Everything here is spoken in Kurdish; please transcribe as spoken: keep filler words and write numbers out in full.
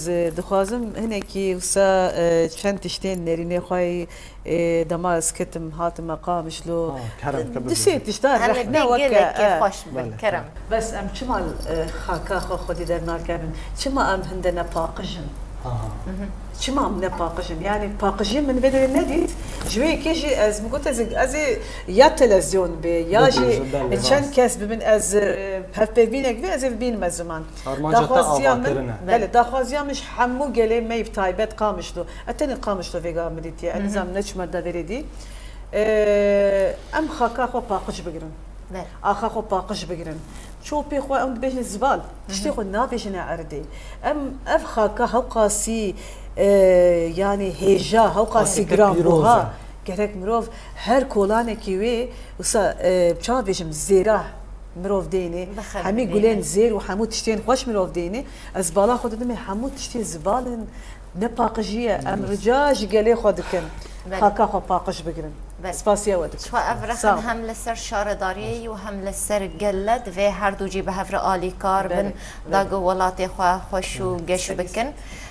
Ez, e, dixwazim hinekî wisa, e, çend tiştên nerînê xwe yî, e, dema ez ketim, hatime Qamişlo. Ha, kerem, Du sê tişta rehne weke, gelekî xweş bin, Belê. kerem. Bes em çima, e, xaka xwe xwedî dernakevin? Çima em hinde ne paqij in? Çima em ne paqij in? Yani paqijiyê min vê derê nedît. Ji wê yekê jî ez min got ez, ez ê ya televizyon bê, ya jî çend kes bibin ez, e, hevpeyvînek bê ez ê bibînim ez ziman. Armanca te avakirine. Belê, daxwaziya min ji hemû gelê me yî bi taybet Qamişlo. E tenê Qamişlo vêga min dîtiye. Ez nizam ne çima da verê dî. E, em xaka xwe paqij bigirin. Axa xwe paqij bigirin. Çopê xwe em dibêjin zival. Tiştê xwe nabêjine erdê. Em ev xaka hewqasî, e, yani hêja, hewqasî giran buha. Gerek mirov her kolanekî wê, wisa, e, çawa bêjim, zêra mirov deynê. Hemî gulên zêr û hemû tiştên xweş mirov deynê. Ez bala xwe didimê hemû tiştê zival in, ne paqijî ye. Em rica ji gelê xwe dikin. Xaka xwe paqij bigirin. Spasiya we dikim. Xwe ev rexin hem li ser şaredariyê yî û hem li ser gelle divê her du jî bi hev re alîkar bin, da ku welatê xwe xweş û geş bikin.